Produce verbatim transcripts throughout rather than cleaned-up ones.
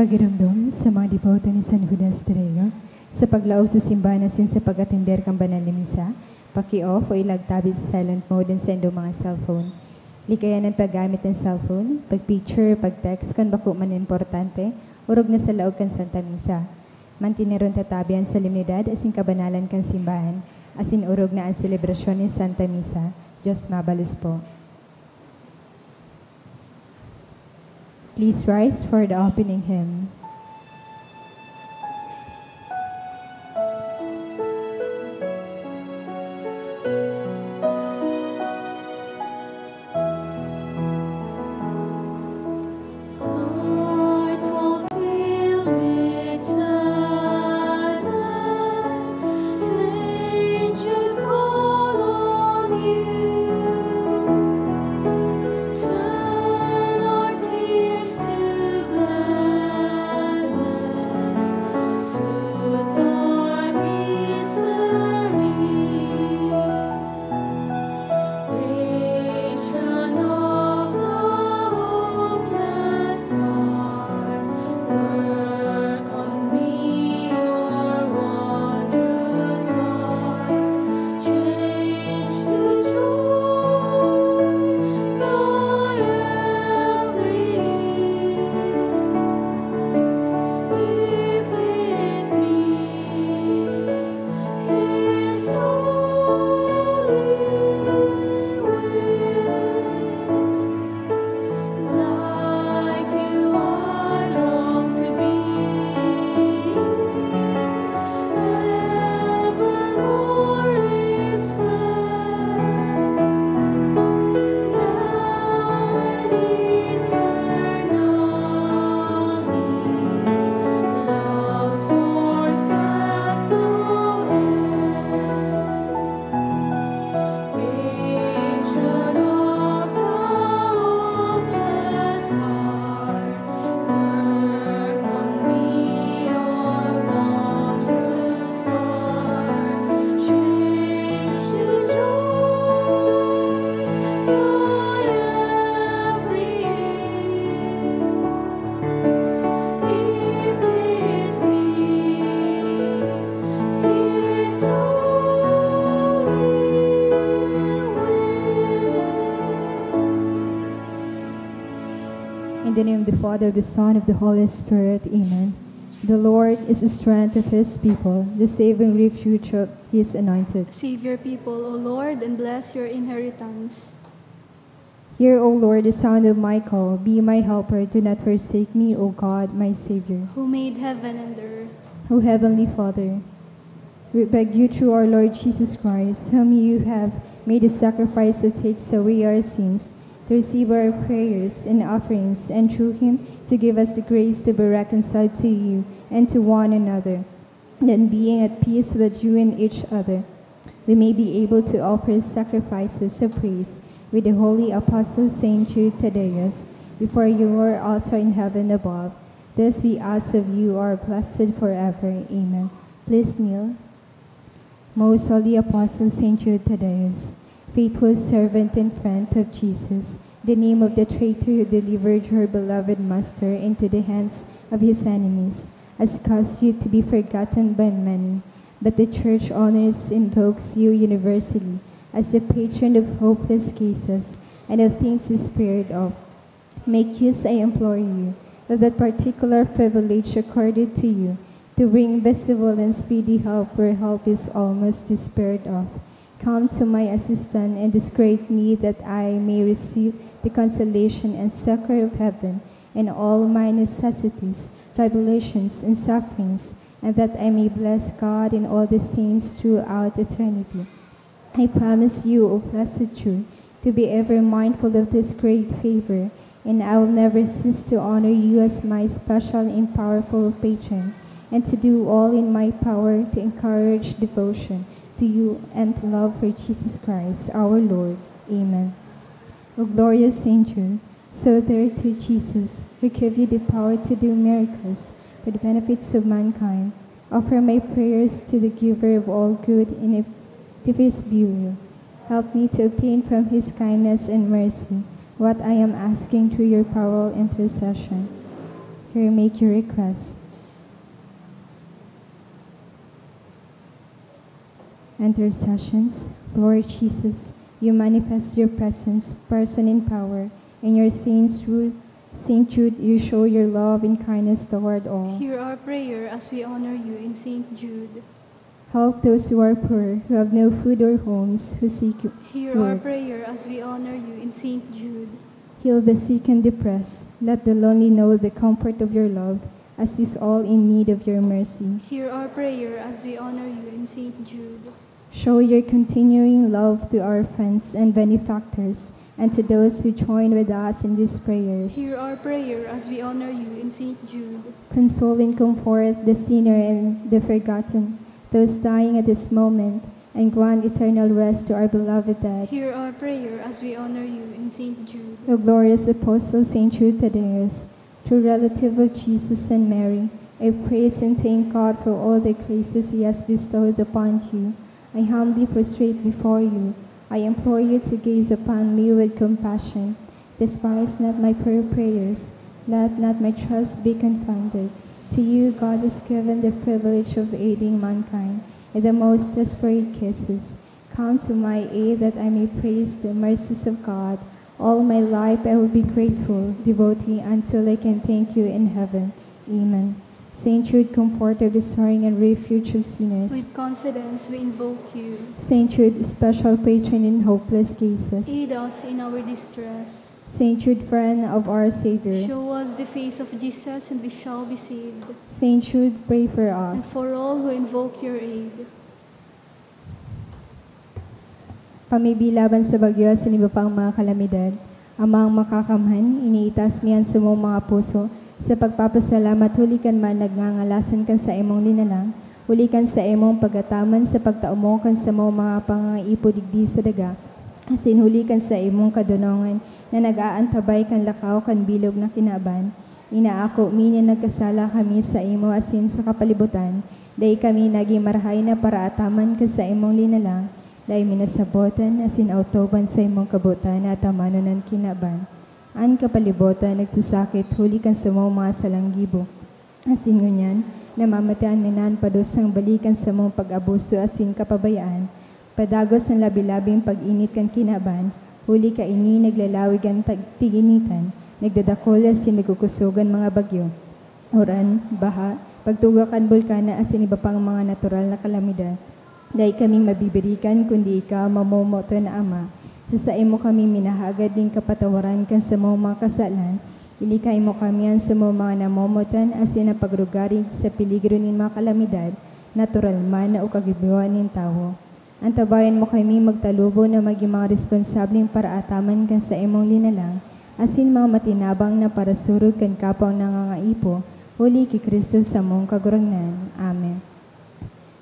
Pagiromdom sa mga deboto ni San Judas Tadeo, sa paglaog sa simbahan asin sa pag-atender kan banal na misa, paki-off o ilagtabi sa silent mode an saindong mga cellphone. Likayan an paggamit nin cellphone, pag-picture, pag-text kan bako man importante, orog na sa laog kan Santa Misa. Manteneron ta tabi an solemnidad asin kabanalan kan simbahan, asin orog na an selebrasyon nin Santa Misa. Diyos mabalos po. Please rise for the opening hymn. Hearts all filled with sadness, saints should call on you. Turn our tears to gladness, soothe our misery. Patron of the hopeless heart, work on me your wondrous light, change to joy my every if it be His holy will. Like you, I long to be evermore His friend, and eternally love's force has no end. Patron of the hopeless heart, work on me your wondrous light, change to joy my every if it be His holy will. In the name of the Father, of the Son, of the Holy Spirit. Amen. The Lord is the strength of His people, the saving refuge of His anointed. Save your people, O Lord, and bless your inheritance. Hear, O Lord, the sound of my call. Be my helper. Do not forsake me, O God, my Savior. Who made heaven and earth. O Heavenly Father, we beg you through our Lord Jesus Christ, whom you have made a sacrifice that takes away our sins, to receive our prayers and offerings, and through him to give us the grace to be reconciled to you and to one another, then being at peace with you and each other, we may be able to offer sacrifices of praise with the holy apostle Saint Jude Thaddeus before your altar in heaven above. This we ask of you, our blessed forever. Amen. Please kneel. Most holy apostle Saint Jude Thaddeus, faithful servant and friend of Jesus, the name of the traitor who delivered your beloved master into the hands of his enemies, has caused you to be forgotten by many, but the Church honors invokes you universally as the patron of hopeless cases and of things despaired of. Make use, I implore you, of that particular privilege accorded to you to bring visible and speedy help where help is almost despaired of. Come to my assistance in this great need, that I may receive the consolation and succor of heaven in all my necessities, tribulations, and sufferings, and that I may bless God and all the saints throughout eternity. I promise you, O blessed Jude, to be ever mindful of this great favor, and I will never cease to honor you as my special and powerful patron, and to do all in my power to encourage devotion to you and love for Jesus Christ, our Lord. Amen. O glorious Saint Jude, so dear to Jesus, who gave you the power to do miracles for the benefits of mankind, offer my prayers to the Giver of all good, and if, if his be will, help me to obtain from his kindness and mercy what I am asking through your powerful intercession. Here, make your request. Intercessions. Lord Jesus, you manifest your presence, person, and power. In your saints rule, Saint Jude, you show your love and kindness toward all. Hear our prayer as we honor you in Saint Jude. Help those who are poor, who have no food or homes, who seek you. Hear our prayer as we honor you in Saint Jude. Heal the sick and depressed. Let the lonely know the comfort of your love. Assist all in need of your mercy. Hear our prayer as we honor you in Saint Jude. Show your continuing love to our friends and benefactors, and to those who join with us in these prayers. Hear our prayer as we honor you in Saint Jude. Console and comfort the sinner and the forgotten, those dying at this moment, and grant eternal rest to our beloved dead. Hear our prayer as we honor you in Saint Jude. O glorious Apostle Saint Jude Thaddeus, true relative of Jesus and Mary, I praise and thank God for all the graces He has bestowed upon you. I humbly prostrate before you. I implore you to gaze upon me with compassion. Despise not my poor prayers. Let not my trust be confounded. To you, God has given the privilege of aiding mankind in the most desperate cases. Come to my aid that I may praise the mercies of God. All my life I will be grateful, devotee, until I can thank you in heaven. Amen. Saint Jude, comforter, restoring, and refuge of sinners. With confidence we invoke you. Saint Jude, special patron in hopeless cases. Aid us in our distress. Saint Jude, friend of our Savior. Show us the face of Jesus and we shall be saved. Saint Jude, pray for us. And for all who invoke your aid. Pamibi laban sa bagyo asin iba pang mga kalamidad. Amang Makakamhan, iniitas mi an samong mga puso sa pagpapasalamat huli kan mga nagngangalas kan saimong linalang, huli kan saimong pag-ataman sa pagtao mo kan samong mga pangangaipo digdi sa daga, asin huli kan saimong kadonongan na nag-aantabay kan lakaw kan bilog na kinaban. Inaako mi na nagkasala kami saimo asin sa kapalibutan, dai kami nagin marahay na paraataman kan saimong linalang, dai mi nasabotan asin autoban saimong kabotan na atamanon an kinaban. An kapalibutan nagsasakit huli kan samong mga salang gibo. Asin ngunyan, namamatian mi na an padusang bali kan samong pag-abuso asin kapabayaan, padagos an labi-labing pag-init kan kinaban, huli kaini naglalawig an tag-, tiginitan, nagdadakul asin nagkukosog an mga bagyo, uran, baha, pagtuga kan bulkan asin iba pang mga natural na kalamidad. Dai kami mabibirikan kundi ika, mamomoton na Ama. Sa saimo kami minahagad nin kapatawaran kan samong mga kasalan, ilikay mo kami an samong mga namomotan asin an pagrugaring sa peligro nin mga kalamidad, natural man o kagiboan nin tawo. Antabayan mo kami magtalubo na magin mga responsableng paraataman kan saimong linalang, asin mga matinabang na parasurog kan kapwang nangangaipo, huli ki Cristo samong Kagurangnan. Amen.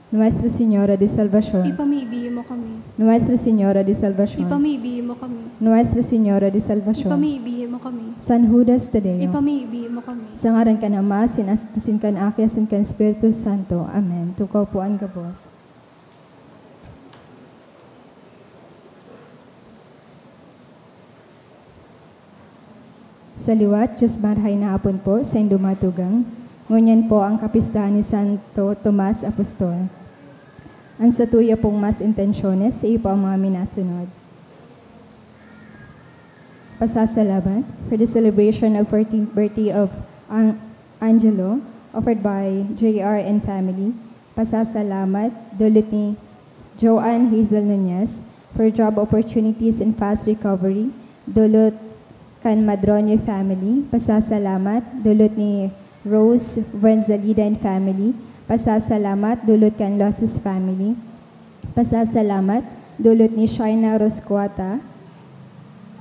Nuestra Señora de Salvacion. Ipamibi mo kami. Nuestra Señora de Salvacion. Ipamibi mo kami. Nuestra Señora de Salvacion. Ipamibi mo kami. San Judas Tadeo. Ipamibi mo kami. Sa ngaran kan Ama, asin as-, asin kan Aki, asin kan Espiritu Santo. Amen. Tukaw po an gabos. Sa liwat, Diyos marahay na hapon po sa indong mga tugang. Ngunyan po ang kapistahan ni Santo Tomas Apostol. Ang satuya pong mas intensyones, iyo po ang mga minasunod. Pasasalamat for the celebration of fourteenth birthday of Ang-, Angelo, offered by J R and family. Pasasalamat, dulot ni Joanne Hazel Nunez, for job opportunities and fast recovery, dulot kan Madroño family. Pasasalamat, dulot ni Rose Buenzalida and family. Pasasalamat, dulot kan Losses family. Pasasalamat, dulot ni Shaina Roscuata.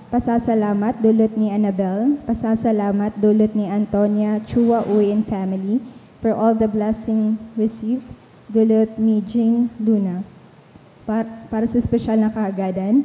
Pasasalamat, dulot ni Annabel. Pasasalamat, dulot ni Antonia Chua Uy and family. For all the blessing received, dulot ni Jing Luna. Par-, para sa espesyal na kahagadan,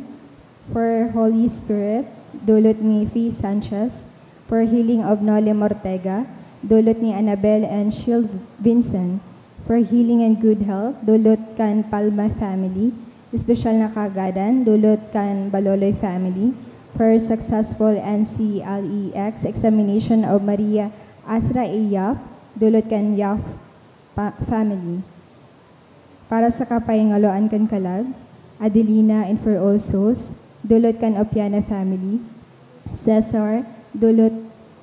for Holy Spirit, dulot ni Fee Sanchez. For healing of Nolem Ortega, dulot ni Annabel and Shield Vincent. For healing and good health, dulot kan Palma family. Espesyal na kahagadan, dulot kan Baloloy family. For successful N C L E X examination of Maria Asra A. Yap, dulot kan Yap pa-, family. Para sa kapahingaloan kan kalag, Adelina and for all souls, dulot kan Opiana family. Cesar, dulot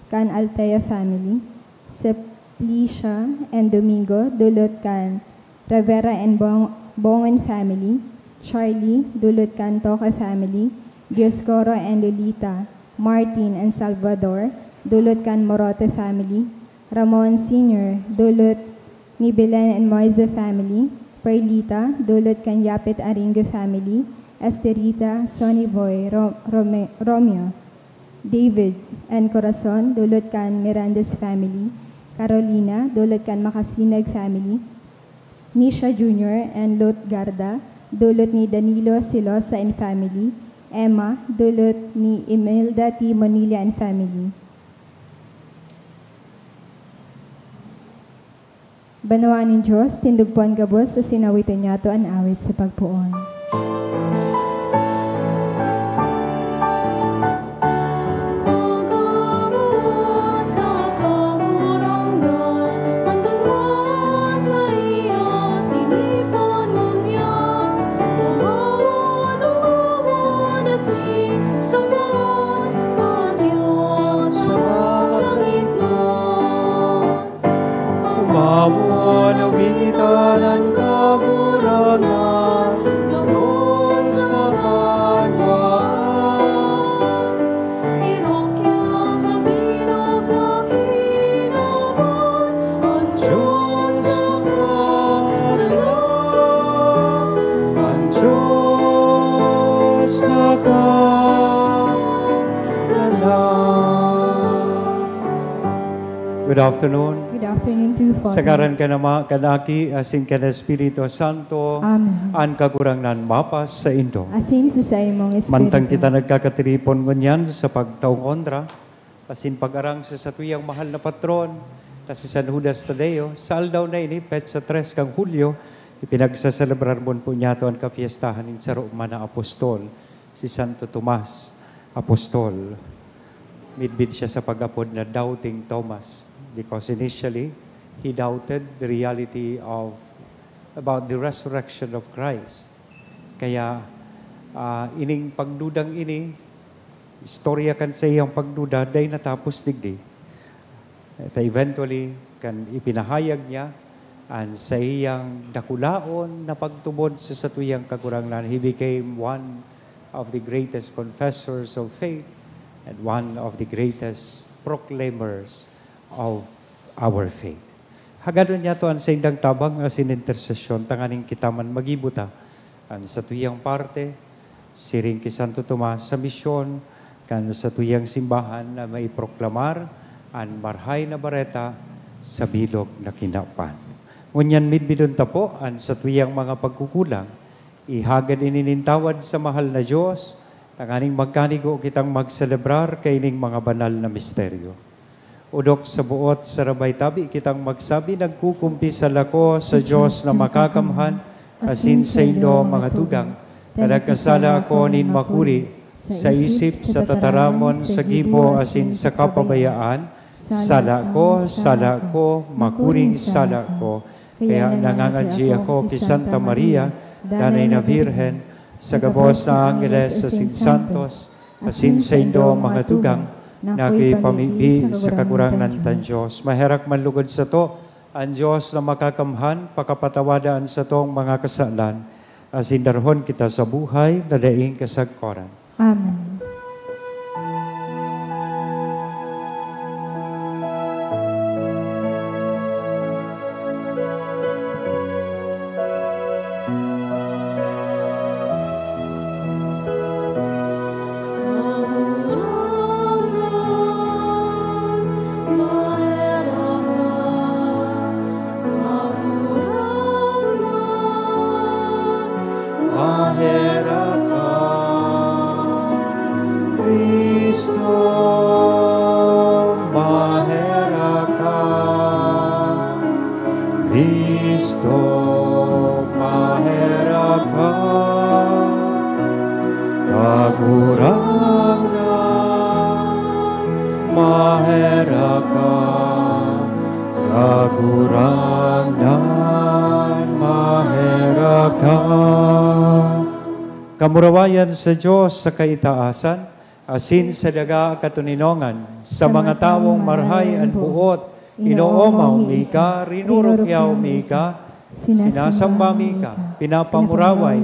kan Altea family. Simplicia and Domingo, dulot kan Rivera and Bong-, Bongon family. Charlie, dulot kan Toque family. Dioscoro and Lolita, Martin and Salvador, dulot kan Morote family. Ramon Senior, dulot ni Belen and Moise family. Perlita, dulot kan Yapit Aringo family. Esterita, Sonny Boy, Ro-, Rome-, Romeo. David and Corazon, dulot kan Mirandes family. Carolina, dulot kan Macasinag family. Nisha Junior and Lot Garda, dulot ni Danilo Silosa and family. Emma, dulot ni Imelda T. Monilla and family. Banwaan nin Dios, tindog po an gabos asin awiton niyato an awit sa pagpoon. Umawon, awitan an Kagurangnan, gabos na banwaan. Irukya sa bilog na kinaban, an Diyos na kagalang, an Diyos na kagalang. Good afternoon. Good afternoon to you, Father. Sa ngaran kan Ama, kan Aki, asin kan Espiritu Santo. Amen. An Kagurangnan mapasaindo. Asin sa saimong espiritu. Mantang kita nagkakatiripon ngunyan sa pagtaong onra asin pag-arang sa satuyang mahal na patron na si San Judas Tadeo, sa aldaw na ini, petsa tres kan Hulyo, ipinagsaselebrar po niyato an kafiestahan nin saro man na apostol, si Santo Tomas Apostol. Midbid siya sa pag-apod na Doubting Thomas, because initially, he doubted the reality of, about the resurrection of Christ. Kaya, ah, ining pagdudang ini, istorya kan saiyang pagduda, dai natapos digdi. At eventually, kan ipinahayag niya an saiyang dakulaon na pagtubod sa satuyang Kagurangnan, he became one of the greatest confessors of faith and one of the greatest proclaimers of our faith. Hagadon niyato an saindang tabang asin intersesyon tanganing kita man magibo ta an satuyang parte, siring ki Santo Tomas, sa misyon kan satuyang simbahan na maiproklamar an Marahay na Bareta sa bilog na kinaban. Ngunyan midbidon ta po an satuyang mga pagkukulang. Ihagad ini nin tawad sa mahal na Dios, tanganing magkanigo kitang magselebrar kaining mga banal na misteryo. Odok sa boot, sarabay tabi kitang magsabi, "Nagkukumpisal ako sa Dios na makakamhan, asin saindo, mga tugang, na nagkasala ako nin makuri sa isip, sa tataramon, sa gibo, asin sa kapabayaan. Sala ko, sala ko, makuring sala ko." Kaya nangangadyi ako ki Santa Maria, Danay na Birhen, sa gabos na angheles asin santos, asin saindo, mga tugang, na ako'y pamibi sa Kagurangnan tang Dios. Maherak man lugod sato an Dios na makakamhan, pakapatawada an satong mga kasalan, asin darahon kita sa buhay na daing kasagkoran. Amen. Maherak ka, Cristo, maherak ka, Cristo, maherak ka, Kagurangnan, maherak ka. Kagurangnan, maherak ka. Kamurawayan sa Dios sa kaitaasan, asin sa daga katoninongan, sa mga tawong marhay an boot, inoomaw mi ka, rinurukyaw mi ka, sinasamba mi ka, pinapamuraway,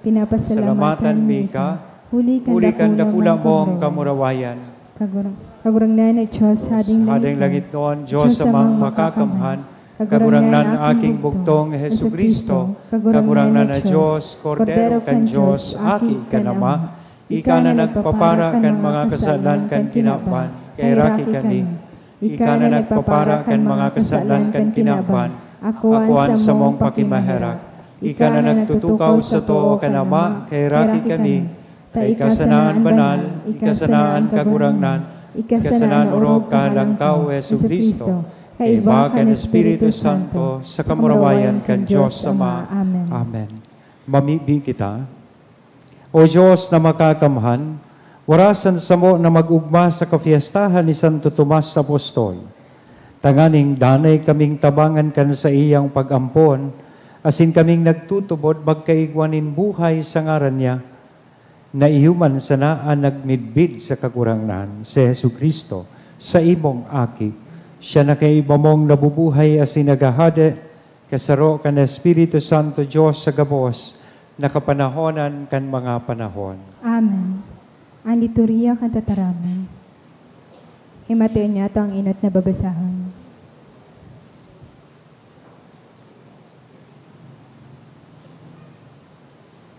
pinapasalamatan mi ka, huli kan dakula mong kamurawayan. Kagurang-, Kagurangnan na Dios, Hading Hading langit, Langitnon, Dios Amang Makakamhan, Kagurangnan na aking bugtong, Jesu-Cristo, Kagurangnan na Dios, Kordero kan Dios, Aki kan Ama, ika na nagpapara kan mga kasalan kan kinaban, kaheraki kami. Ika na nagpapara kan mga kasalan kan kinaban, akoan samong pakimaherak. Ika na nagtutukaw sa too kan Ama, kaheraki kami. Ta ika sana an banal, ika sana an kagurangnan, ika sana an orog kalangkaw, Jesu-Cristo. Kaiba kan Espiritu Santo, sa kamurawayan kan Dios Ama. Amen. Amen. Mamibi kita. O Dios na makakamhan, warasan samo na mag-ogma sa kafiestahan ni Santo Tomas Apostol, tanganing danay kaming tabangan kan saiyang pag-ampon, asin kaming nagtutubod magkaigwa nin buhay sa ngaran niya, na iyo man sana an nagmidbid sa Kagurangnan, si Jesu-Cristo, sa imong Aki. Siya na kaiba mong nabubuhay asin naghahade, kasaro kan Espiritu Santo, Dios sa gabos na kapanahonan kan mga panahon. Amen. An liturhiya kan tataramon. Himateen niyato an enot na babasahon.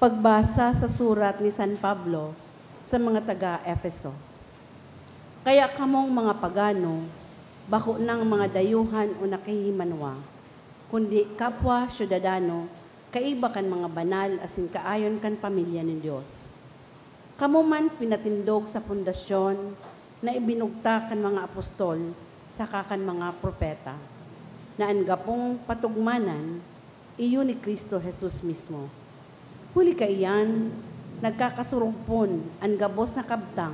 Pagbasa sa surat ni San Pablo sa mga taga Efeso. Kaya kamong mga pagano, bako nang mga dayuhan o nakihimanwa, kundi kapwa syudadano, kaiba kan mga banal asin kaayon kan pamilya nin Dios. Kamo man pinatindog sa pundasyon na ibinugtak kan mga apostol saka kan mga propeta, na an gapong patugmanan iyo ni Cristo Jesus mismo. Huli kaiyan, nagkakasurugpon an gabos na kabtang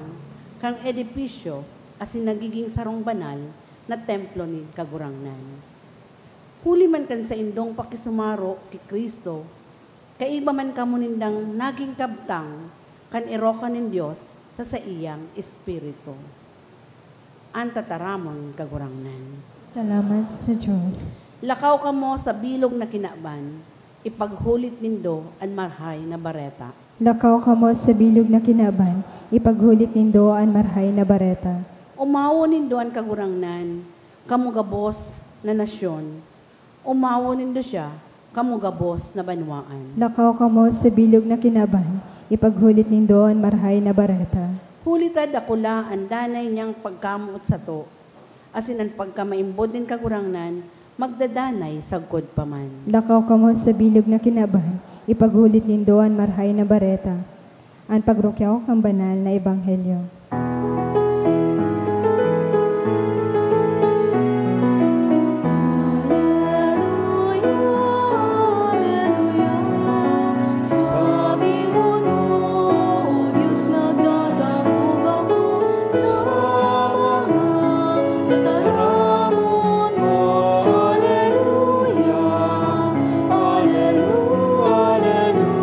kan edipisyo asin nagigin sarong banal na templo nin Kagurangnan. Huli man kan saindong pakisumaro ki Cristo, kaiba man kamo nindang nagin kabtang kan erokan nin Dios sa saiyang Espiritu. An tataramon, Kagurangnan. Salamat sa Dios. Lakaw kamo sa bilog na kinaban, ipaghulit nindo an Marhay na Bareta. Lakaw kamo sa bilog na kinaban, ipaghulit nindo an Marhay na Bareta. Omawon nindo an Kagurangnan, kamo gabos na nasyon. Omawon nindo siya, kamo gabos na banwaan. Lakaw kamo sa bilog na kinaban, ipaghulit nindo an Marhay na Bareta. Huli ta dakula an danay niyang pagkamoot sato, asin an pagkamaimbod nin Kagurangnan magdadanay sagkod pa man. Lakaw kamo sa bilog na kinaban, ipaghulit nindo an Marhay na Bareta. An pagrukyaw kan banal na ebanghelyo. Aleluya, aleluya. Sabihon mo, O Dios, nagdadangog ako sa mga tataramon mo. Aleluya, aleluya, aleluya.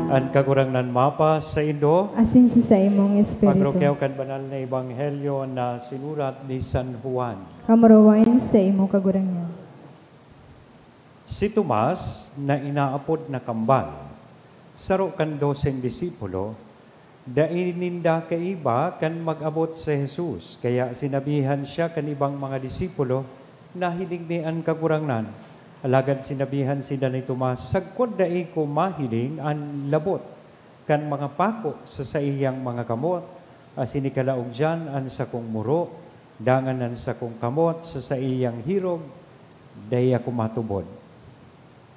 An Kagurangnan mapa saindo. Asin sa saimong espiritu. Pagrukyaw kan banal na ebanghelyo na sinurat ni San Juan. Kamurawayan saimo, Kagurangnan. Si Tomas, na inaapod na Kambal, saro kan doseng disipulo, dai ninda kaiba kan mag-abot si Jesus, kaya sinabihan siya kan ibang mga disipulo, "Nahiling mi an Kagurangnan." Alagad sinabihan sinda ni Tomas, "Sagkod dai ko mahiling an labot kan mga pako sa saiyang mga kamot, asin ikalaog diyan an sakong muro, dangan an sakong kamot sa saiyang hirog, dai ako matubod."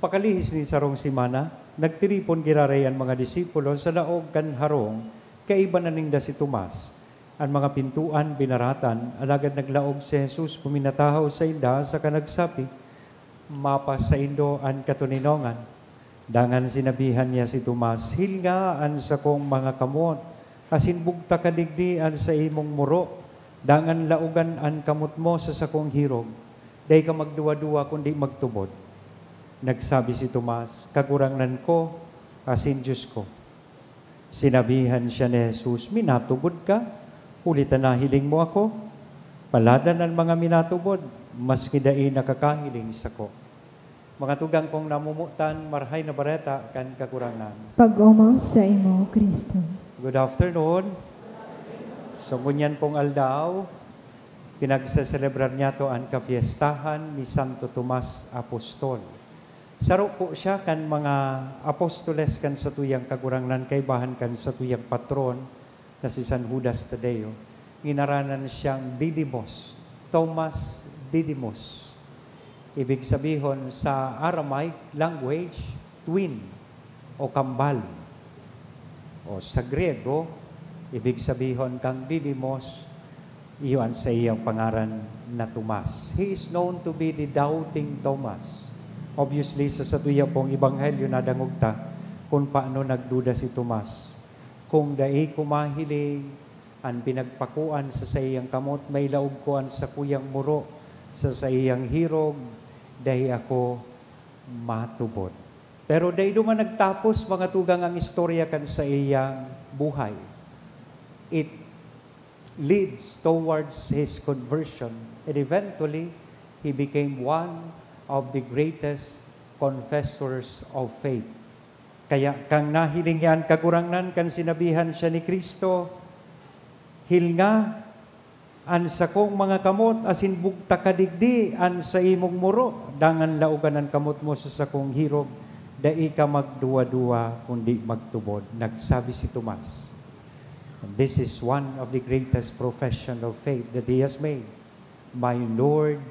Pakalihis nin sarong semana, nagtiripon giraray an mga disipulo sa laog kan harong, kaiba na ninda si Tomas. An mga pintoan binaratan, alagad naglaog si Jesus, puminatahaw sainda saka nagsabi, "Mapa saindo an katoninongan." Dangan sinabihan niya si Tomas, "Hilnga an sakong mga kamot, asin bugtaka digdi an saimong muro, Dangan laogan an kamot mo sa sakong hirog, dai ka magduwa-duwa kundi magtubod. Nagsabi si Tomas, "Kagurangnan ko asin Dios ko." Sinabihan siya ni Jesus, "Minatubod ka, huli ta nahiling mo ako. Paladan an mga minatubod, maski dai nakakahiling sako." Mga tugang kong namomotan, Marahay na Bareta kan Kagurangnan. Pag-omaw saimo, Cristo. Good afternoon. So, ngunyan pong aldaw, pinagseselebrar niyato an kafiestahan ni Santo Tomas Apostol. Saro po siya kan mga apostoles kan satuyang Kagurangnan, kaibahan kan satuyang patron na si San Judas Tadeo. Nginaranan siyang Didymos, Thomas Didymos. Ibig sabihon sa Aramaic language, twin o kambal. O sa Griego, ibig sabihon kang Didymos, iyo an saiyang pangaran na Tomas. He is known to be the doubting Thomas. Obviously, sa satuya pong ebanghelyo, nadangog ta kung paano nagduda si Tomas. "Kung dai ko mahiling an pinagpakuan sa saiyang kamot, mailaog ko an sakuyang muro sa saiyang hirog, dai ako matubod." Pero dai duman nagtapos, mga tugang, ang istorya kan saiyang buhay. It leads towards his conversion, and eventually, he became one of the greatest confessors of faith. Kaya kan nahiling niya an Kagurangnan, kan sinabihan siya ni Cristo, "Hilnga an sakong mga kamot asin bugtaka digdi an saimong muro, dangan laogan an kamot mo sa sakong hirog, dai ka magduwa-duwa kundi magtubod." Nagsabi si Tomas, and this is one of the greatest profession of faith that he has made, "My Lord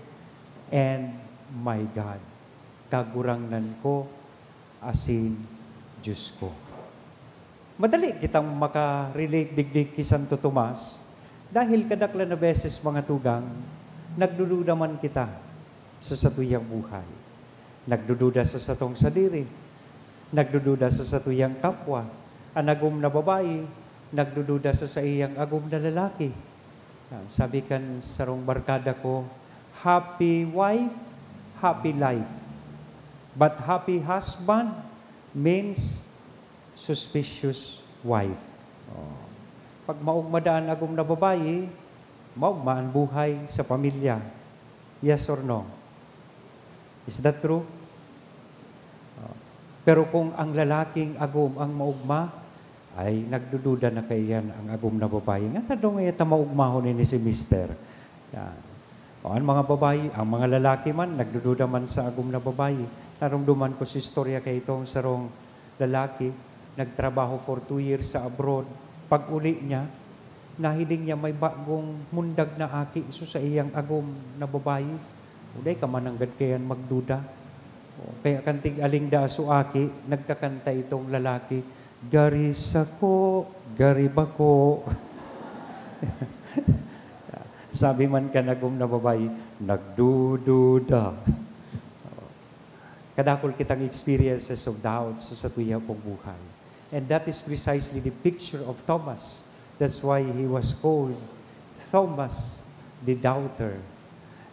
and my God." Kagurangnan ko asin Dios ko. Madali kitang maka-relate digdi ki Santo Tomas, dahil kadaklan na beses, mga tugang, nagdududa man kita sa satuyang buhay. Nagdududa sa satong sadiri, nagdududa sa satuyang kapwa. An agom na babayi, nagdududa sa saiyang agom na lalaki. Ah, sabi kan sarong barkada ko, "Happy wife, happy life. But happy husband means suspicious wife." Oh. Pag maogma daa an agom na babayi, maogma an buhay sa pamilya. Yes or no? Is that true? Oh. Pero kung ang lalaking agom ang maogma, ay, nagdududa na kaiyan ang agom na babayi. Ngata daw ngaya ta maogmahon ini si mister? Yan. O, ang mga babayi, ang mga lalaki man, nagdududa man sa agom na babayi. Naromdoman ko si istorya kay itong sarong lalaki, nagtrabaho for two years sa abroad. Pag-uli niya, nahiling niya may bagong mundag na aki sa saiyang agom na babayi. Uday ka man nanggad kaiyan magduda. O, kaya kan tig-aling daa so aki, nagkakanta itong lalaki, "Gari sako, gari bako." Sabi man kan agom na babayi, "Nagdududa." Kadakul kitang experiences of doubt sa satuya pong buhay. And that is precisely the picture of Thomas. That's why he was called Thomas the Doubter.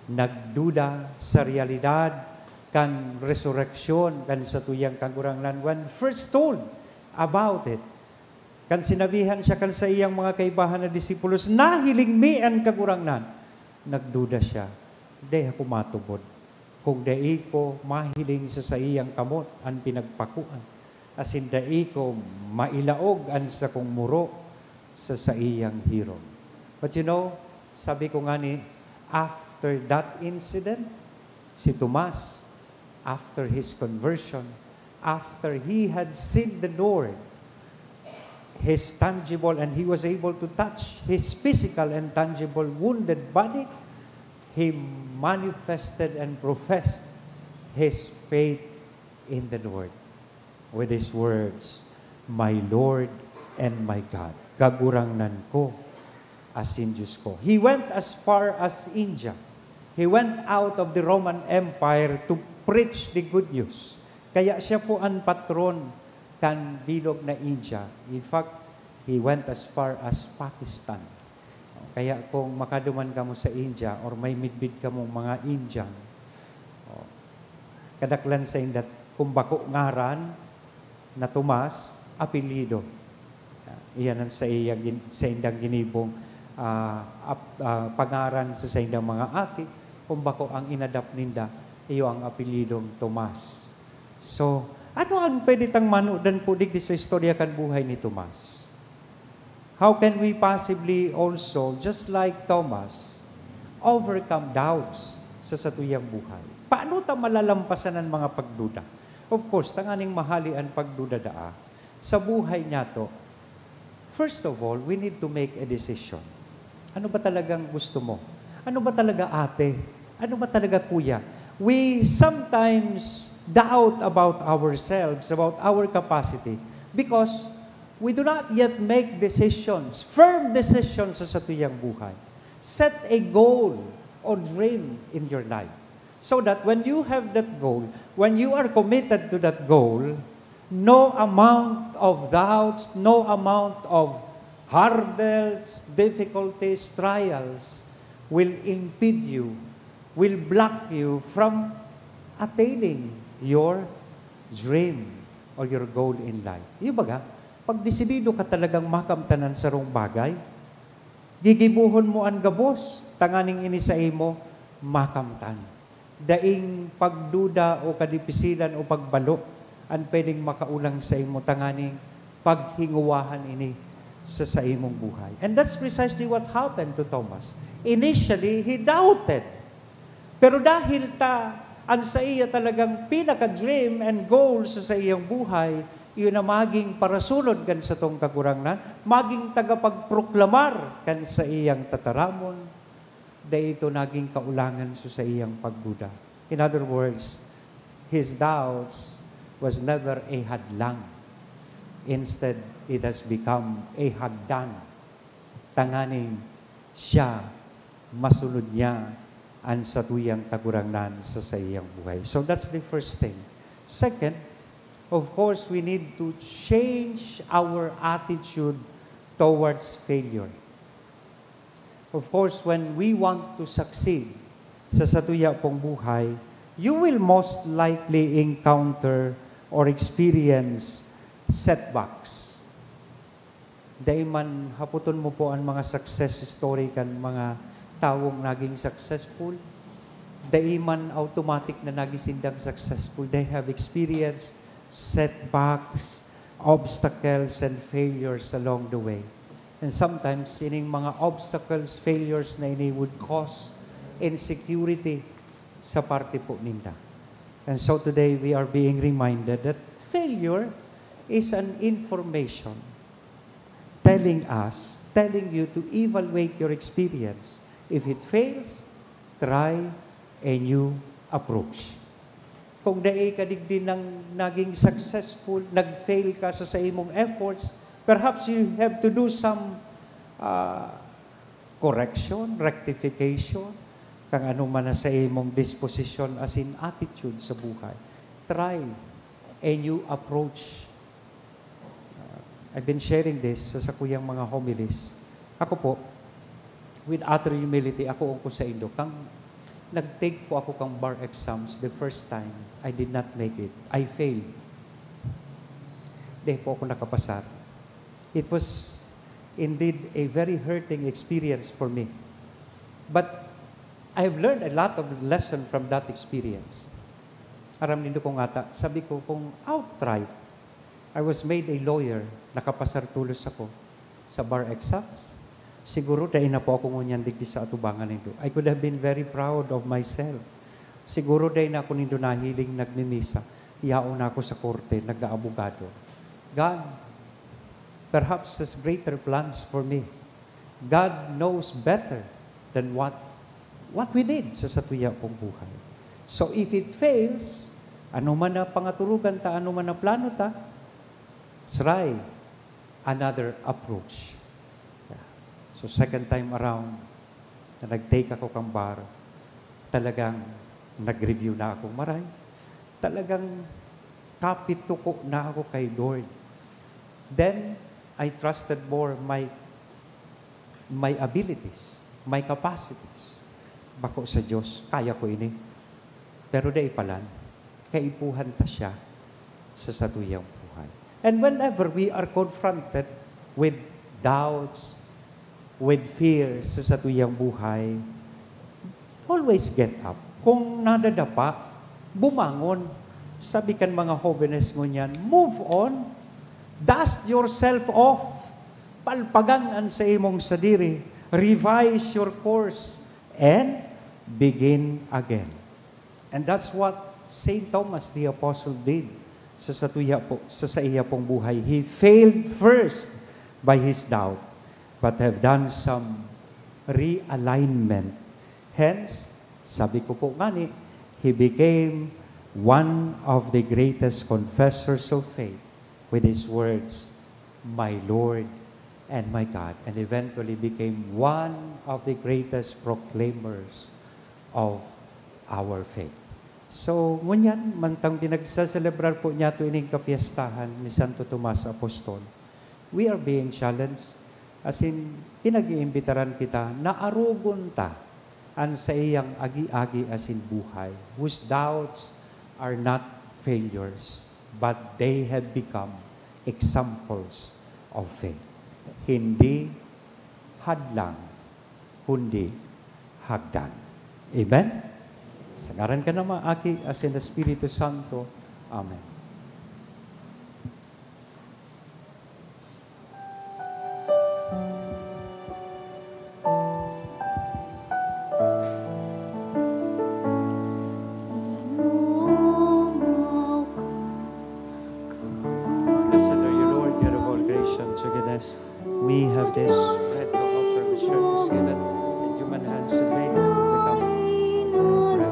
Nagduda sa realidad kan resureksyon kan satuyang Kagurangnan when first told about it. Kan sinabihan siya kan saiyang mga kaibahan na disipulos, "Nahiling mi an Kagurangnan," nagduda siya, "Dai ako matubod kung dai ko mahiling sa saiyang kamot an pinagpakuan, asin dai ko mailaog an sakong muro sa saiyang hirog." But you know, sabi ko ngani, after that incident, si Tomas, after his conversion, after he had seen the Lord, his tangible, and he was able to touch his physical and tangible wounded body, he manifested and professed his faith in the Lord with his words, "My Lord and my God." Kagurangnan ko asin Diyos ko. He went as far as India. He went out of the Roman Empire to preach the good news. Kaya siya po an patron kan bilog na India. In fact, he went as far as Pakistan. Kaya kung makaduman kamo sa India or may midbid kamong mga Indian, oh, kadaklan sa indat, kung bako ngaran na Tomas, apelyido. Iyan ang sa iya gin-, sa indang ginibong, ah, ap-, ah, pangaran sa saindang mga aki. Kung bako ang inadapt ninda, iyo ang apelyidong Tomas. So, ano ang pwede tang manodan po digdi sa istorya kan buhay ni Tomas? How can we possibly also, just like Thomas, overcome doubts sa satuyang buhay? Paano ta malalampasan an mga pagduda? Of course, tanganing mahali an pagduda daa sa buhay niyato, first of all, we need to make a decision. Ano ba talagang gusto mo? Ano ba talaga, ate? Ano ba talaga, kuya? We sometimes doubt about ourselves, about our capacity, because we do not yet make decisions, firm decisions sa satuyang buhay. Set a goal or dream in your life. So that when you have that goal, when you are committed to that goal, no amount of doubts, no amount of hurdles, difficulties, trials will impede you, will block you from attaining your dream or your goal in life. Yung baga, pag desidido ka talagang makamtan an sarong bagay, gigibohon mo an gabos, tanganing ini saimo makamtan. Daing pagduda o kadipisilan o pagbalo an pwedeng makaulang saimo, tanganing paghinguwahan ini sa saimong buhay. And that's precisely what happened to Thomas. Initially, he doubted. Pero dahil ta, an saiya talagang pinaka-dream and goal sa saiyang buhay, iyo na maging parasunod kan satong Kagurangnan, maging tagapagproklamar kan saiyang tataramon, dai ito naging kaulangan sa saiyang pagduda. In other words, his doubts was never a hadlang. Instead, it has become a hagdan. Tanganing siya, masunod niya an satuyang Kagurangnan sa saiyang buhay. So that's the first thing. Second, of course, we need to change our attitude towards failure. Of course, when we want to succeed sa satuya pong buhay, you will most likely encounter or experience setbacks. Dai man hapoton mo po an mga success story kan mga tawong naging successful. Dai man automatic na naging sindang successful. They have experienced setbacks, obstacles, and failures along the way. And sometimes, ining mga obstacles, failures na ini would cause insecurity sa parte po ninda. And so today, we are being reminded that failure is an information telling us, telling you to evaluate your experience. If it fails, try a new approach. Kung dai ka digdi nang naging successful, nag-fail ka sa, sa imong efforts, perhaps you have to do some, ah, correction, rectification, kang ano man na sa imong disposition as in attitude sa buhay. Try a new approach. Uh, I've been sharing this sa sakuyang mga homilies. Ako po, with utter humility, ako ko saindo, kang nag-take po ako kang bar exams the first time, I did not make it. I failed. Di po ako nakapasar. It was indeed a very hurting experience for me. But I have learned a lot of lesson from that experience. Aram nindo kung ata, sabi ko, kung outright, I was made a lawyer, nakapasar tolos ako sa bar exams. Siguro dai na po ako ngunyan digdi sa atubangan nindo. I could have been very proud of myself. Siguro dai na ako nindo nahiling nagmimisa. Yaon na ako sa korte, nag-aabogado. God perhaps has greater plans for me. God knows better than what, what we need sa satuya pong buhay. So if it fails, ano man na pangaturugan ta, ano man na plano ta, try another approach. Yeah. So second time around, na nag-take ako kang bar, talagang nag-review na akong maray. Talagang kapituko na ako kay Lord. Then, I trusted more my may abilities, may capacities. Bako sa Diyos, kaya ko ini. Pero dai palan, kaipuhan ta siya sa satuyang buhay. And whenever we are confronted with doubts, with fears sa satuyang buhay, always get up. Kung nadadapa, bumangon. Sabi kan mga hobenes ngunyan, "Move on. Dust yourself off. Palpagan an sa imong sadiri. Revise your course and begin again." And that's what Saint Thomas the Apostle did sa satuya po, sa saiya pong buhay. He failed first by his doubt, but have done some realignment. Hence, sabi ko po ngani, he became one of the greatest confessors of faith with his words, "My Lord and my God," and eventually became one of the greatest proclaimers of our faith. So, ngunyan, mantang pinagsaselebrar po niyato ining kapiestahan ni Santo Tomas Apostol, we are being challenged. As in, pinag-iimbitaran kita na arogon ta an saiyang agi-agi asin buhay, whose doubts are not failures, but they have become examples of faith. Hindi hadlang, kundi hagdan. Amen? Sa ngaran kan Ama, Aki, asin Espiritu Santo. Amen. Blessed are you, Lord, God of all creation, to give us. We have this bread to offer, which are given in human hands and made, become bread.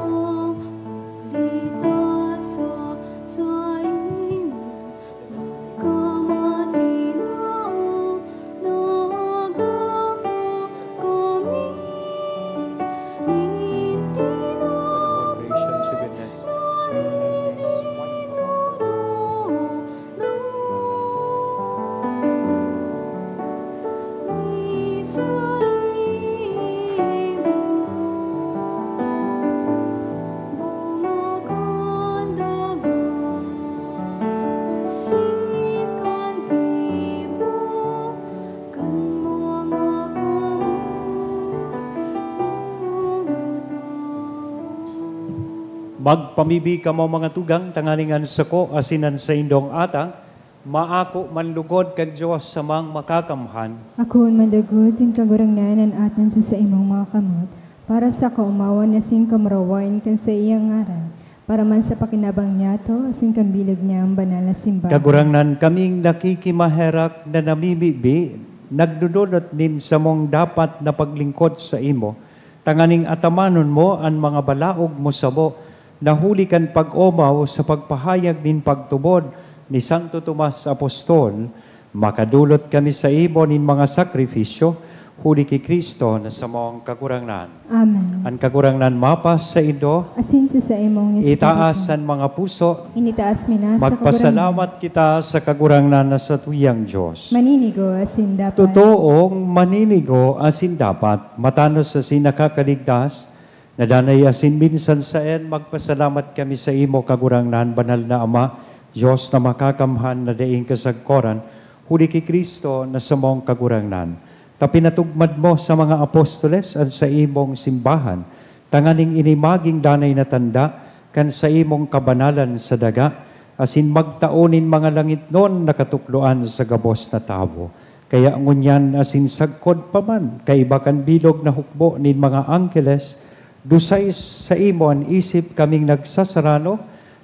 Magpamibi kamo, mga tugang, tanganing an sako asin an saindong atang maako man lugod kan Dios samang makakamhan. Akoon man lugod nin Kagurangnan an atang sa saimong mga kamot, para sa kaomawan asin kamurawayan kan saiyang ngaran, para man sa pakinabang niyato asin kan bilog niyang banal na simbahan. Kagurangnan, kaming nakikimaherak na namimibi, nagdodolot nin samong dapat na paglingkod saimo, tanganing atamanon mo an mga balaog mo samo, na huli kan pag-omaw sa pagpahayag nin pagtubod ni Santo Tomas Apostol, makadolot kami saimo nin mga sakrifisyo, huli ki Cristo na samong Kagurangnan. Amen. An Kagurangnan mapasaindo. Asin sa saimong espiritu. Itaas an mga puso. Initaas mi na sa Kagurangnan. Magpasalamat kita sa Kagurangnan na satuyang Dios. Maninigo asin dapat. Totoong maninigo asin dapat, matanos asin nakakaligtas, na danay asin minsan saen, magpasalamat kami saimo, Kagurangnan, Banal na Ama, Dios na makakamhan na daing kasagkoran, huli ki Cristo na samong Kagurangnan. Ta pinatugmad mo sa mga apostoles an saimong simbahan, tanganing ini magin danay na tanda kan saimong kabanalan sa daga, asin magtao nin mga langitnon na katukdoan sa gabos na tawo. Kaya ngunyan asin sagkod pa man, kaiba kan bilog na hukbo nin mga angkeles, dusay saimo an isip kaming nagsasarano,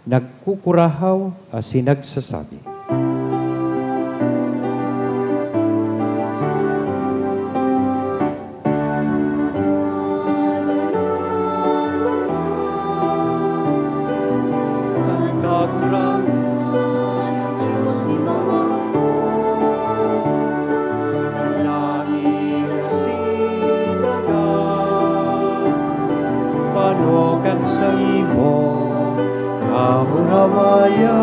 nagkukurahaw, asin nagsasabi. An Kagurangnan, Dios nin pamahapon, an langit asin daga, panokan saimo, kamurawayan.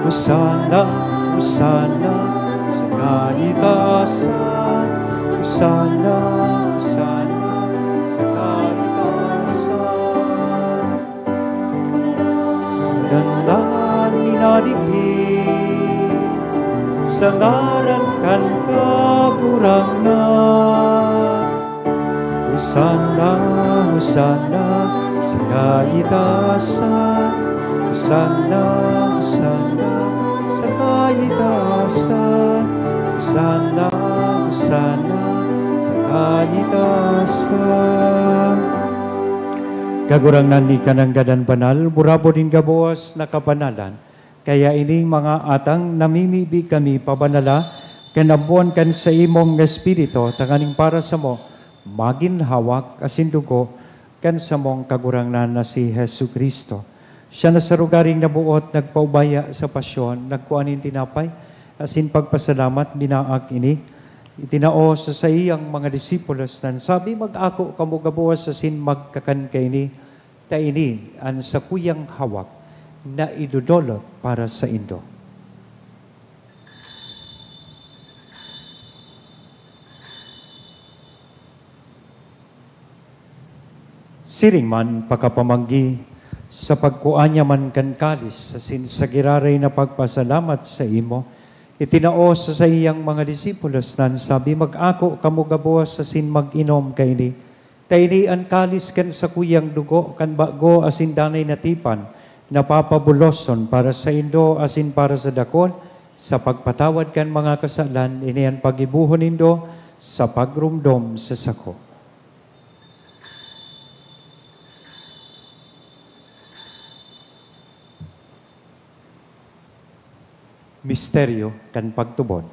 Hosana, Hosana, sa kaitaasan. Sana, sana, sa kaitaasan. Dandan minarigin sa ngaran kan Kagurangnan. Hosana, Hosana, sa kaitaasan. Hosana, Hosana, sa kaitaasan. Hosana, Hosana, sa kaitaasan. Kagurangnan, ika nanggad an banal, burabod nin gabos na kabanalan. Kaya ining mga atang namimibi kami pabanala kan ambon kan saimong Espiritu, tanganing para samo magin hawak asin dugo kan samong Kagurangnan na si Jesu-Cristo. Siya na sa lugaring naboot, nagpaubaya sa pasyon, nagkua nin tinapay, asin pagpasalamat, binaak ini, itinao sa saiyang mga disipulos, nan sabi, "Mag-ako kamo gabos asin magkakan kaini, ta ini an sakuyang hawak na idodolot para saindo." Siring man, pakapamanggi, sa pagkua niya man kan kalis, asin sa giraray na pagpasalamat saimo, itinao sa saiyang mga disipulos, nan sabi, "Mag-ako kamo gabos asin mag-inom kaini, ta ini an kalis kan sakuyang dugo kan bago asin danay na tipan, na papabuloson para saindo asin para sa dakul, sa pagpatawad kan mga kasalan. Ini an paggibohon nindo sa pagromdom sa sako." Misteryo kan pagtubod.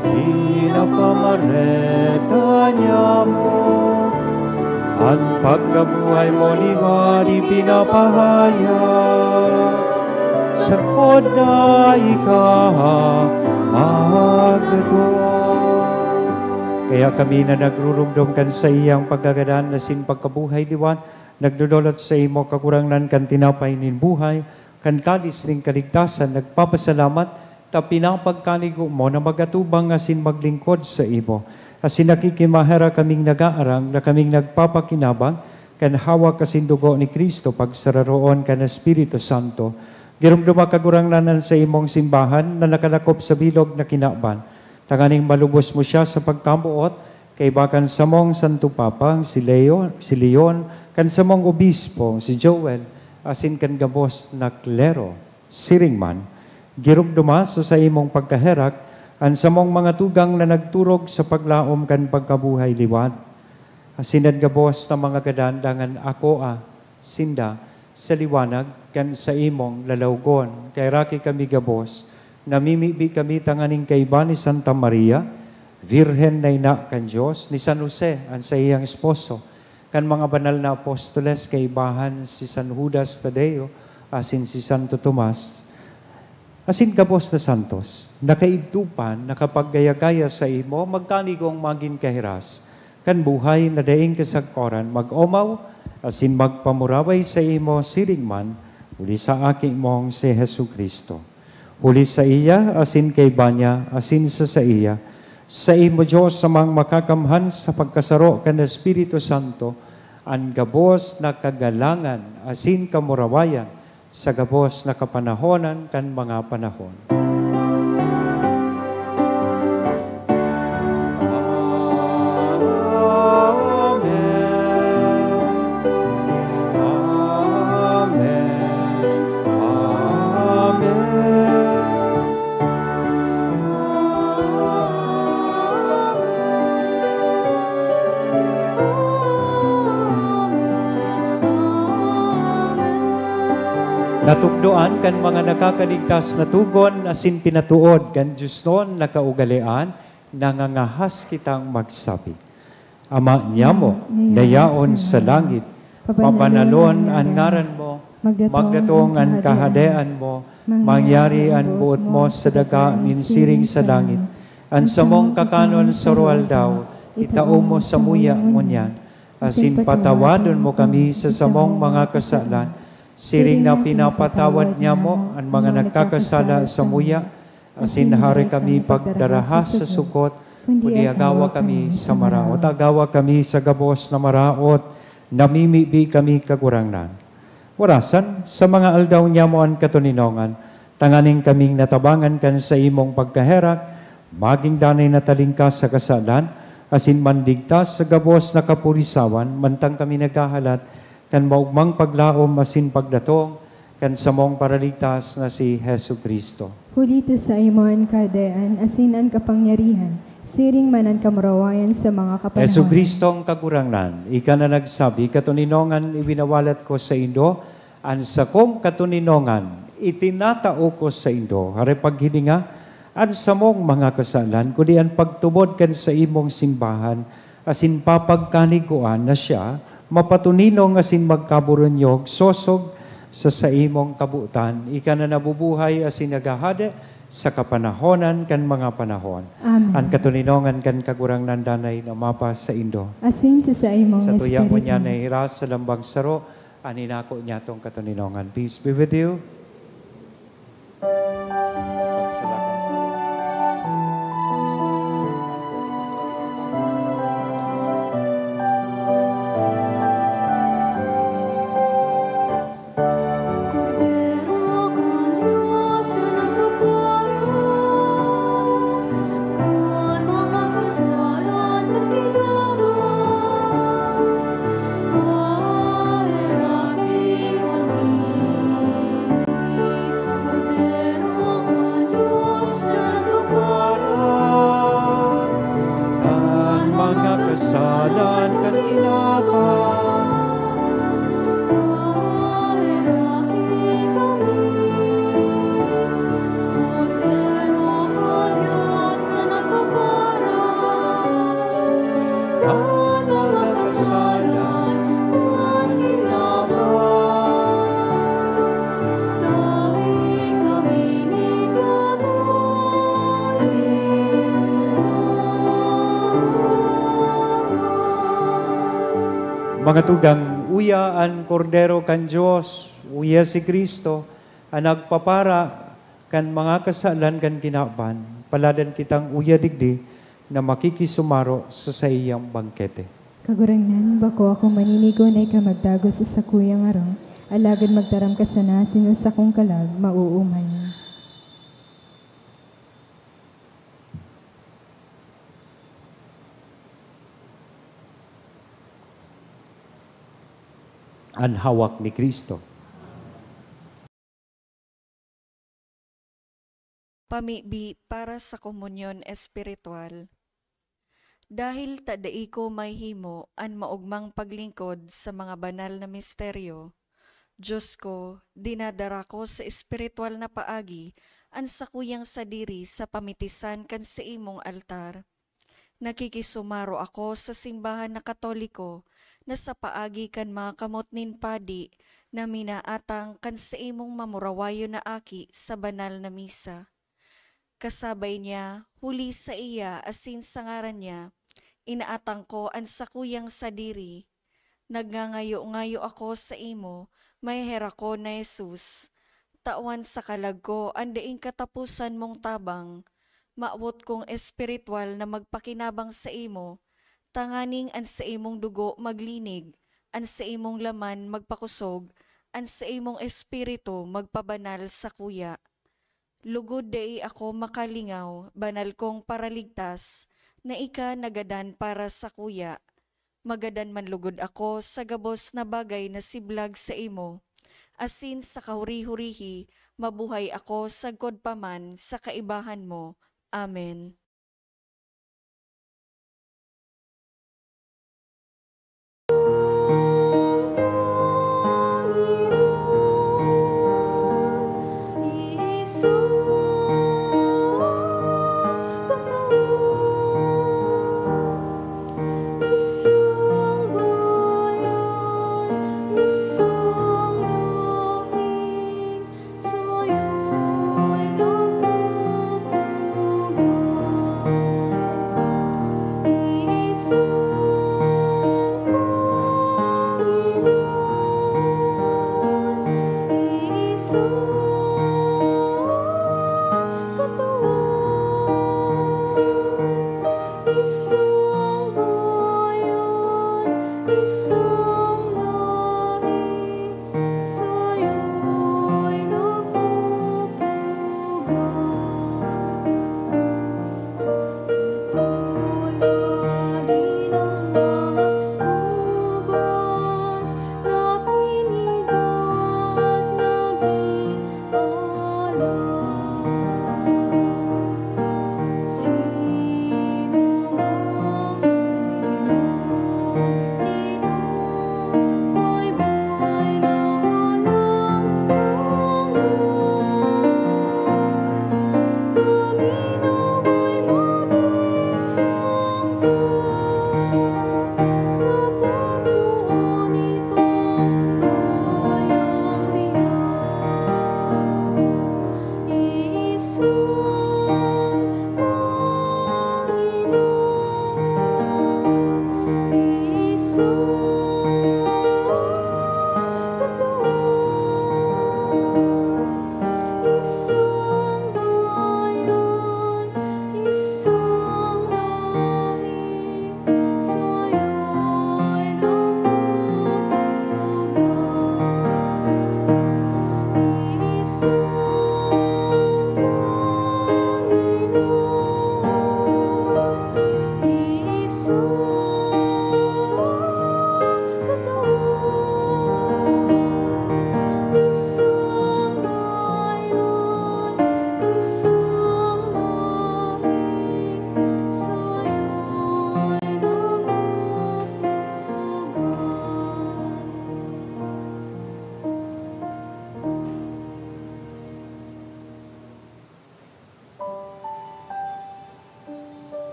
Pinapamareta niya mo, an pagkabuhay mo liwat ipinapahayag. Sagkod na ika magdatong. Kaya kami na nagruromdom kan saiyang pagkagadan asin pagkabuhay liwat, nagdodolot saimo, Kagurangnan, kan tinapay nin buhay, kan kalis nin kaligtasan, nagpapasalamat, ta pinapagkanigo mo na mag-atubang asin maglingkod saimo. Asin nakikimaherak kaming nagaarang na kaming nagpapakinabang kan hawak asin dugo ni Cristo, pagsararoon kan Espiritu Santo. Giromdoma, Kagurangnan, an saimong simbahan na nakalakop sa bilog na kinaban, tanganing malubos mo siya sa pagkamoot, kaiba kan samong Santo Papa, si Leo, si Leon, kan samong Obispo, si Joel, asin kan gabos na klero. Siring man, giromdoma sa saimong pagkaherak an samong mga tugang na nagturog sa paglaom kan pagkabuhay liwat. Asin an gabos na mga gadan, dangan akoa sinda sa liwanag kan saimong lalawgon. Kaheraki kami gabos, namimibi kami tanganing kaiba ni Santa Maria, Birhen na ina kan Dios, ni San Jose, an saiyang esposo, kan mga banal na apostoles, kaibahan si San Judas Tadeo asin si Santo Tomas, asin gabos na santos, na kaidto pa nakapaggaya-gaya saimo, magkanigong magin kahiras kan buhay na daing kasagkoran, mag-omaw asin magpamuraway saimo siring man, huli sa Aki mong si Jesu-Cristo. Huli saiya, asin kaiba niya, asin sa saiya, saimo, Dios Amang makakamhan, sa pagkasaro kan Espiritu Santo, an gabos na kagalangan asin kamurawayan sa gabos na kapanahonan kan mga panahon. Amen. Amen. Amen. Natukdoan kan mga nakakaligtas na togon asin pinatood kan diosnon na kaugalean, nangangahas kitang magsabi, Ama niamo na yaon sa langit, pabanalon an ngaran mo, magdatong an kahadean mo, mangyari an boot mo sa daga nin siring sa langit. An samong kakanon sa aroaldaw, itao mo samuya ngunyan. Asin patawadon mo kami sa samong mga kasalan, siring na pinapatawad niamo an mga nagkakasala samuya, asin hari kami pagdaraha sa sukot, kundi agawa kami sa maraot. Agawa kami sa gabos na maraot, namimibi kami, Kagurangnan. Orasan, sa mga aldaw niamo an katoninongan, tanganing kaming natabangan kan saimong pagkaherak, magin danay na talingkas sa kasalan, asin mandigtas sa gabos na kapurisawan, mantang kami naghahalat kan maogmang paglaom asin pagdatong kan samong Paraligtas na si Jesu-Cristo. Huli ta saimo an kahadean asin an kapangyarihan, siring man an kamurawayan sa mga kapanahonan. Jesu-Cristong Kagurangnan, ika na nagsabi, "Katoninongan iwinawalat ko saindo, an sakong katoninongan itinatao ko saindo." Hare paghilinga an samong mga kasalan, kundi an pagtubod kan saimong simbahan, asin papagkanigkoan na siya mapatoninong asin magkaburunyog sosog sa saimong kabotan. Ika na nabubuhay asin naghahade sa kapanahonan kan mga panahon. Amen. An katoninongan kan Kagurangnan danay na mapasaindo. Asin sa saimong Sa tuya mo espiritu. Niya nahiras sa lambang saro, an inako niyatong katoninongan. Peace be with you. Kordero kan Dios na nagpapara kan mga kasalan kan kinaban, kaheraki kami. Kordero kan Dios na nagpapara kan mga kasalan kan kinaban. Mga tugang, uya an Kordero kan Dios, uya si Cristo, an nagpapara kan mga kasalan kan kinaban. Paladan kitang uya digdi na makikisumaro sa saiyang bangkete. Kagurangnan, bako ako maninigo na ika magdagos sa sakuyang harong, alagad magtaram ka sana asin an sakong kalag maoomay. An hawak ni Cristo. Pamibi para sa komunyon espiritual. Dahil ta dai ko mahihimo an maogmang paglingkod sa mga banal na misteryo, Dios ko, dinadara ko sa espiritual na paagi an sakuyang sadiri sa pamitisan kan saimong altar. Nakikisumaro ako sa simbahan na Katoliko na sa paagi kan mga kamot nin padi na minaatang kan saimong mamurawayon na aki sa banal na misa. Kasabay niya, huli saiya asin sa ngaran niya, inaatang ko an sakuyang sadiri. Nagngangayo-ngayo ako saimo, maheherakon na Jesus, tawan sa kalag ko an daing kataposan mong tabang. Mawot kong espiritual na magpakinabang saimo, tanganing an saimong dugo maglinig, an saimong laman magpakosog, an saimong espiritu magpabanal sakuya. Lugod dai ako makalingaw, banal kong Paraligtas, na ika nagadan para sakuya. Magadan man lugod ako sa gabos na bagay na siblag saimo, asin sa kahuri-hurihi mabuhay ako sagkod pa man sa kaibahan mo. Amen.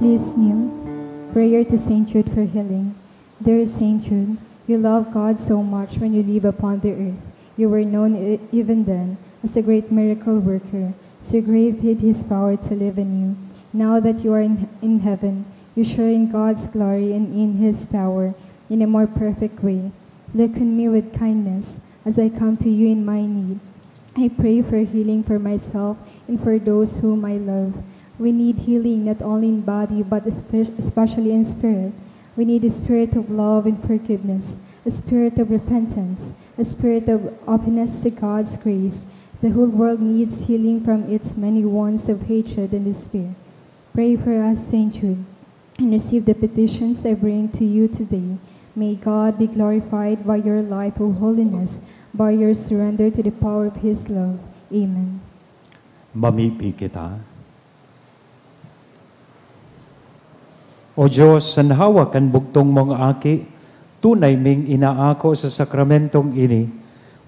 Please kneel. Prayer to Saint Jude for healing. Dear Saint Jude, you loved God so much when you lived upon the earth. You were known e- even then as a great miracle worker. So great did his power to live in you. Now that you are in, in heaven, you share in God's glory and in his power in a more perfect way. Look on me with kindness as I come to you in my need. I pray for healing for myself and for those whom I love. We need healing not only in body but espe- especially in spirit. We need a spirit of love and forgiveness, a spirit of repentance, a spirit of openness to God's grace. The whole world needs healing from its many wounds of hatred and despair. Pray for us, Saint Jude, and receive the petitions I bring to you today. May God be glorified by your life of holiness, by your surrender to the power of His love. Amen. Mamibi kita. O Diyos, an hawak kan bugtong mong Aki, tunay ming inaako sa sakramentong ini.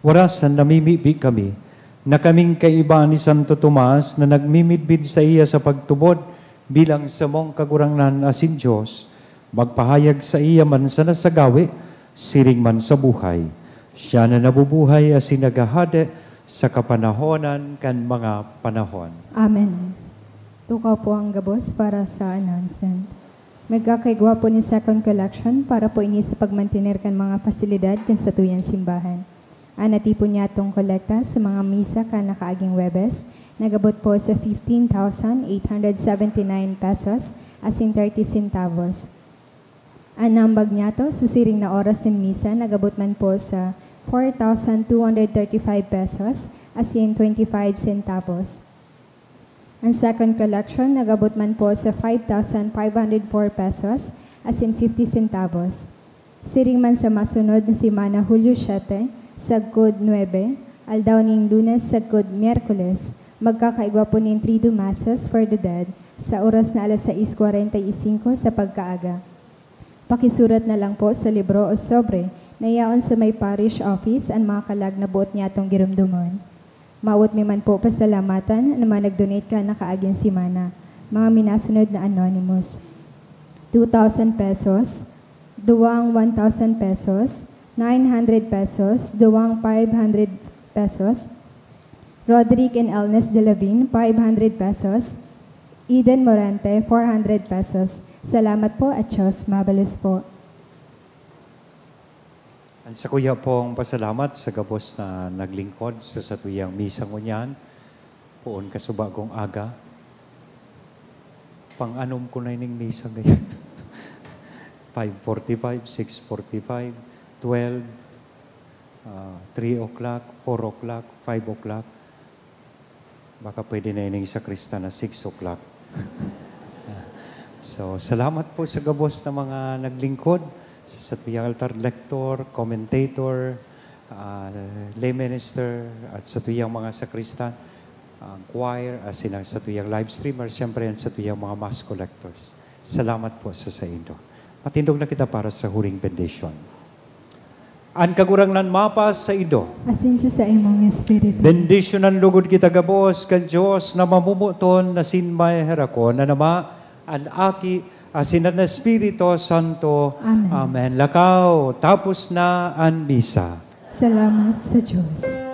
Warasan namimibi kami na kaming kaiba ni Santo Tomas na nagmimidbid saiya sa pagtubod bilang samong Kagurangnan asin Dios, magpahayag saiya man sana sa gawe, siring man sa buhay. Siya na nabubuhay asin naghahade sa kapanahonan kan mga panahon. Amen. Tukaw po ang gabos para sa announcement. Magkakaigwa po nin second collection para po ini sa pagmantener kan mga pasilidad kan satuyang simbahan. An natipon niyatong kolekta sa mga misa kan nakaaging Huwebes, Nagabot po sa fifteen thousand eight hundred seventy-nine pesos asin thirty centavos. An nambag niyato sa siring na oras nin misa nagabot man po sa four thousand two hundred thirty-five pesos asin twenty-five centavos. An second collection nagabot man po sa five thousand five hundred four pesos asin fifty centavos. Siring man sa masunod na semana, Hulyo siete, sagkod nuebe, aldaw nin Lunes sagkod Miyerkules, magkakaigwa po nin Triduum Masses for the Dead sa oras na alas sais kwarenta y singko sa pagkaaga. Pakisurat na lang po sa libro o sobre na yaon sa may parish office an mga kalag na boot niyatong giromdomon. Mawot mi man po pasalamatan an mga nag-donate kan nakaaging semana. Mga minasunod na anonymous: two thousand pesos, duwang one thousand pesos, nine hundred pesos, duwang five hundred pesos, Roderick and Elnes Delavin, five hundred pesos, Eden Morante, four hundred pesos. Salamat po at Diyos mabalos po. An sakuya pong pasalamat sa gabos na naglingkod sa satuyang misa ngunyan, poon kasubagong aga. Pang-anom ko na ining misa ngayon. Five forty-five, six forty-five, twelve, ah, three o'clock, four o'clock, five o'clock. Baka pwede na ining sakristan na six o'clock. So, salamat po sa gabos na mga naglingkod, sa satuyang altar lector, commentator, ah, lay minister, at satuyang mga sakristan, ang choir, asin ang satuyang live streamer, siyempre ang satuyang mga mass collectors. Salamat po sa saindo. Matindog na kita para sa huling bendisyon. An Kagurangnan mapasaindo. Asin sa saimong espiritu. Bendisyonan lugod kita gabos kan Dios na mamomoton asin maheherakon, an Ama, an Aki, asin an Espiritu Santo. Amen. Amen. Lakaw, tapos na an misa. Salamat sa Diyos.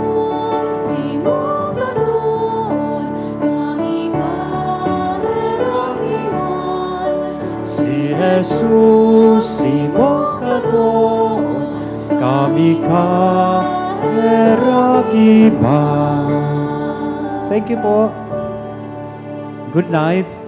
Si Jesus, simong katood, kami kaheraki man. Si Jesus, simong katood, kami kaheraki man. Thank you po. Good night.